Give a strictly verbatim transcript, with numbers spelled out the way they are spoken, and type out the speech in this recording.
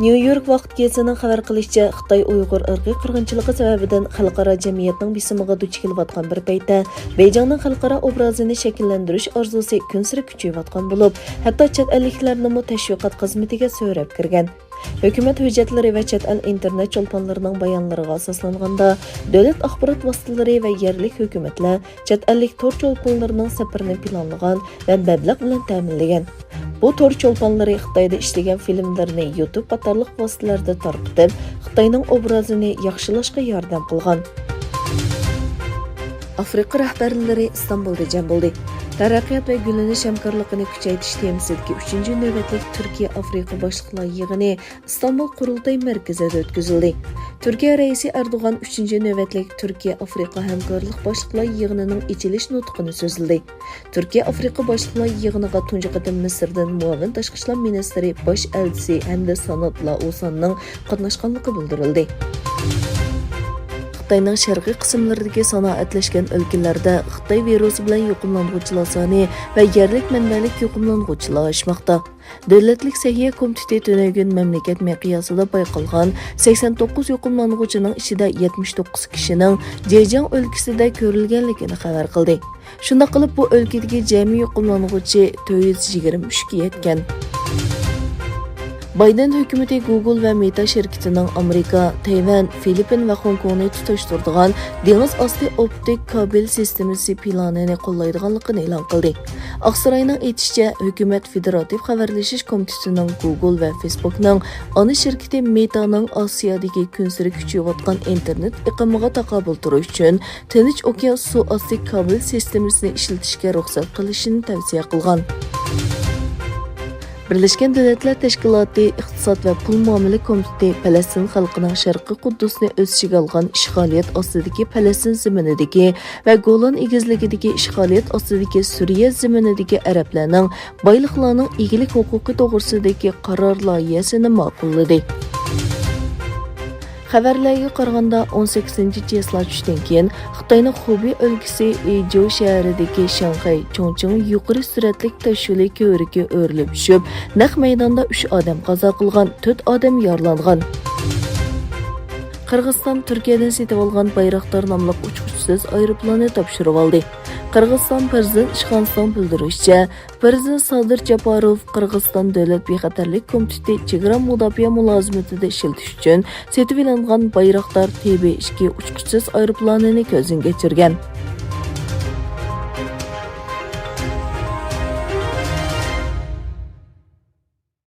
نيۇ يورك ۋاقىت گېزىتىنىڭ خەۋەر قىلىشىچە، خىتاي ئۇيغۇر ئىرقىي قىرغىنچىلىقى سەۋەبىدىن خەلقئارا جەمئىيەتنىڭ بېسىمىغا دۇچ كېلىۋاتقان بىر پەيتتە، بېيجىڭنىڭ خەلقئارا ئوبرازىنى شەكىللەندۈرۈش ئارزۇسى كۈنسېرى كۈچىيىۋاتقان بولۇپ، ھەتتا چەت ئەللىكلەرنىمۇ تەشۋىقات خىزمىتىگە سۆرەپ كىرگەن. ھۆكۈمەت ھۆججەتلىرى ۋە چەت ئەل ئىنتېرنېت چولپانلىرىنىڭ بايانلىرىغا ئاساسلانغاندا، دۆلەت ئاخبارات ۋاسىتىلىرى ۋە يەرلىك ھۆكۈمەتلەر چەت ئەللىك تور چولپانلىرىنىڭ سەپىرىنى پىلانلىغان ۋە مەبلەغ بىلەن تەمىنلىگەن. بۇ تور چولپانلىرى خىتايدا ئىشلىگەن فىلىملىرىنى يۇتۇب قاتارلىق ۋاسىتىلەردە تارقىتىپ، خىتاينىڭ ئوبرازىنى ياخشىلاشقا ياردەم قىلغان. ئافرىقا رەھبەرلىرى ئىستانبۇلدا جەم بولدى. تەرەققىيات ۋە گۈللىنىش ھەمكارلىقىنى كۈچەيتىش تېمىسىدىكى ئۈچىنچى نۆۋەتلىك تۈركىيە ئافرىقا باشلىقلار يىغىنى ئىستانبۇل قۇرۇلتاي مەركىزىدە ئۆتكۈزۈلدى. تۈركىيە رەئىسى ئەردوغان ئۈچىنچى نۆۋەتلىك تۈركىيە ئافرىقا ھەمكارلىق باشلىقلار يىغىنىنىڭ ئېچىلىش نۇتقىنى سۆزلىدى. تۈركىيە ئافرىقا باشلىقلار يىغىنىغا تۇنجى قېتىم مىسىردىن مۇئاۋىن تاشقى ئىشلار مىنىستىرى، باش ئەلچىسى ھەمدە سانات لاۋساننىڭ قاتناشقانلىقى بىلدۈرۈلدى. خىتاينىڭ شەرقىي قىسىملىرىدىكى سانائەتلەشكەن ئۆلكىلەردە خىتاي ۋىرۇسى بىلەن يۇقۇملانغۇچىلار سانى ۋە يەرلىك مەنبەلىك يۇقۇملانغۇچىلار ئاشماقتا. دۆلەتلىك سەھىيە كومىتېتى تۈنۈگۈن مەملىكەت مىقياسىدا بايقالغان سەكسەن توققۇز يۇقۇملانغۇچىنىڭ ئىچىدە يەتمىش توققۇز كىشىنىڭ جېجياڭ ئۆلكىسىدە كۆرۈلگەنلىكىنى خەۋەر قىلدى. شۇنداق قىلىپ، بۇ ئۆلكىدىكى جەمئىي يۇقۇملانغۇچى تۆت يۈز يىگىرمە ئۈچكە يەتكەن. بايدېن ھۆكۈمىتى گۇگل ۋە مېتا شىركىتىنىڭ ئامېرىكا، تەيۋەن، فىلىپپىن ۋە خوڭكوڭنى تۇتاشتۇرىدىغان دېڭىز ئاستى ئوپتىك كابېل سىستېمىسى پىلانىنى قوللايدىغانلىقىنى ئېلان قىلدى. ئاقساراينىڭ ئېيتىشىچە، ھۆكۈمەت فېدېراتىپ خەۋەرلىشىش كومىتېتىنىڭ گۇگل ۋە فېيسبۇكنىڭ ئانا شىركىتى مېتانىڭ ئاسىيادىكى كۈنسېرى كۈچىيىۋاتقان ئىنتېرنېت ئېقىمىغا تاقابىل تۇرۇش ئۈچۈن تىنچ ئوكيان سۇ ئاستى كابېل سىستېمىسىنى ئىشلىتىشكە رۇخسەت قىلىشىنى تەۋسىيە قىلغان. بىرلەشكەن دۆلەتلەر تەشكىلاتى ئىقتىساد ۋە پۇل مۇئامىلە كومىتېتى پەلەستىن خەلقىنىڭ شەرقىي قۇددۇسنى ئۆز ئىچىگە ئالغان ئىشغالىيەت ئاستىدىكى پەلەستىن زېمىنىدىكى ۋە گولان ئېگىزلىكىدىكى ئىشغالىيەت ئاستىدىكى سۈرىيە زېمىنىدىكى ئەرەبلەرنىڭ بايلىقلارنىڭ ئىگىلىك ھوقۇقى توغرىسىدىكى قارار لايىھەسىنى ماقۇللىدى. خەۋەرلەرگە قارىغاندا، ئون سەككىزىنچى چېسلا چۈشتىن كېيىن، خىتاينىڭ خۇبېي ئۆلكىسى ئىجۇ شەھىرىدىكى شاڭخەي چۇڭچىڭ يۇقىرى سۈرئەتلىك تاشيولى كۆۋرۈكى ئۆرۈلۈپ چۈشۈپ، نەق مەيداندا ئۈچ ئادەم قازا قىلغان، تۆت ئادەم يارىلانغان. قىرغىزىستان تۈركىيەدىن سېتىۋالغان بايراقدار ناملىق ئۇچقۇچىسىز ئايروپىلاننى تاپشۇرۇۋالدى. قىرغىزىستان پىرېزىدېنت ئىشخانىسىنىڭ بىلدۈرۈشىچە، پىرېزىدېنت سادىر جاپاروف قىرغىزىستان دۆلەت بىخەتەرلىك كومىتېتى چېگرا مۇداپىئە مۇلازىمىتىدە ئىشلىتىش ئۈچۈن سېتىۋېلىنغان بايراقدار تې بې ئىككى ئۇچقۇچىسىز ئايروپىلانىنى كۆزدىن كەچۈرگەن.